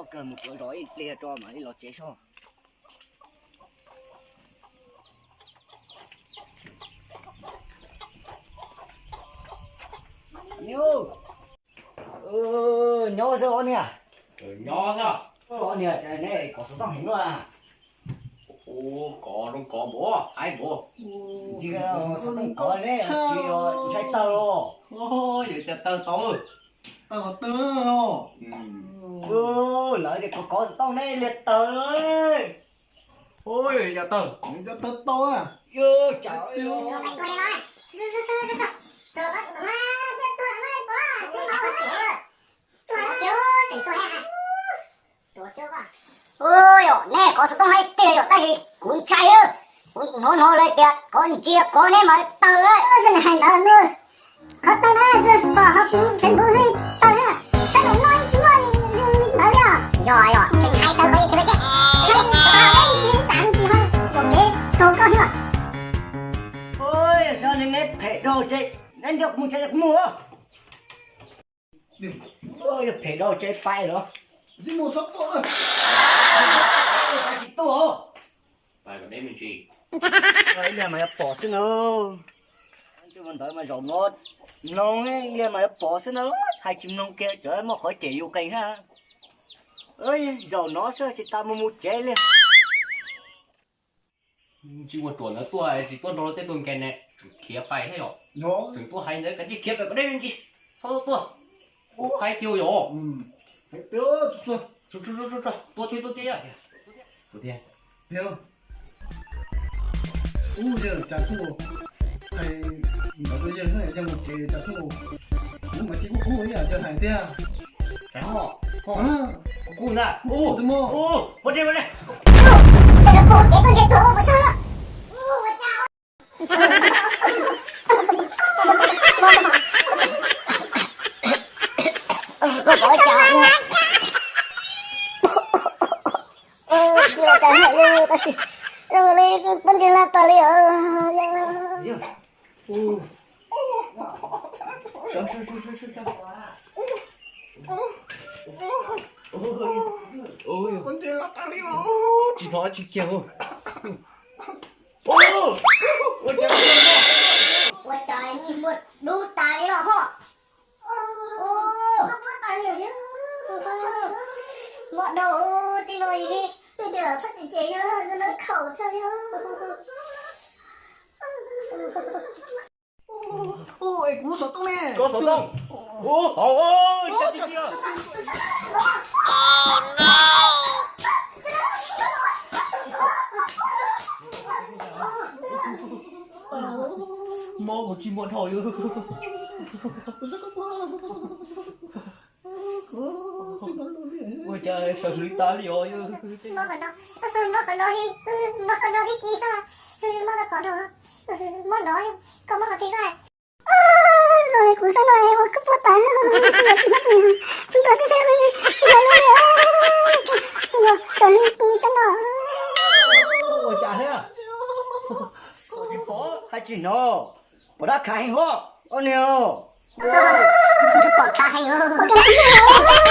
Kawg mus tuav zos ib pliag tso mam li los tsev soj. Nyob xwb ob niag. Nyob xwb. Ob niag neb kov xov tooj heev luaj. Kov zoo kov npaum haib npaum. Tsis xov tooj kov neb tsis ntshai tawg los. Yog cas tawg tau. Tawg qhov twg? Lawv tias kov kov xov tooj neb liag tawg. Yog tawg, yog tawg tau. Yog cas Ua yog neb kov xov tooj hais tiag yog tab sis kuv ntshai, kuv hnov hnov lawv tias kov ntsia kov neb mas tawg. Hais ntawd, qhov tawg na, pom qhov kuv Facebook tawg na, sab nraum no tsis muaj li ntawd li os. Yog yog, tseem hais tawg li thiab ces, tsis tsis ho zaum kev kaug koj xwb. Neb phem dhau ces neb nrog kuv mus tsev, kuv mus. Yog phem dhau ces pais los. Tsis tuaj. Ib pliag mas yuav pom xwb na. Ntawd mas zaum no mloog, ib pliag mas yuav pom xwb na. Hais tsis mloog kiag cov muaj qhov cem yus qees na. Zaum no xwb tsis tas mus mus tsev li. Tsis ua ruam ntawd tuaj tsis tuaj nrog tej tuaj nkees ne, khiav pais thiab yom. Tseem tuaj hais ntawd kav tsij khiav pais kom deb me ntsis, txhob tuaj. Ub, hais kiag yom. Tua tiag, tua tiag. Ub, yawg cas kuj hais ntawd rau yawg, yawg mus tsev cas kuj, kuv mas tsis kuj qub ib yam yawg hais tiag. Kuv na, ub, mus, mus, mus, mus, mus, mus. Tsis ua cas li tab sis zoo li poob ntsis laj tas li os. Tsis hnov tsis kiag. Ua cas tsis muaj dub tas li los ho. Mob dhau tij no li. Kuv xov tooj ne. Koj xov tooj. Ub, hauv, ua cas tij tij. Mob kuv tsis muaj dhau li. Ua cas sawv hwv tas li os. Mob qhov no, mob qhov no tib si, mob qhov no, mob no, koj mob qhov twg na? Kuv sab no ua koj puas tas, tsis muaj tus, kuv koj twb sab, tsis muaj lub li, sawv li pw sab no. Ua cas thiab? Hais tsis hnov, pom dab khav heev os, ob niag. Pom khav heev os.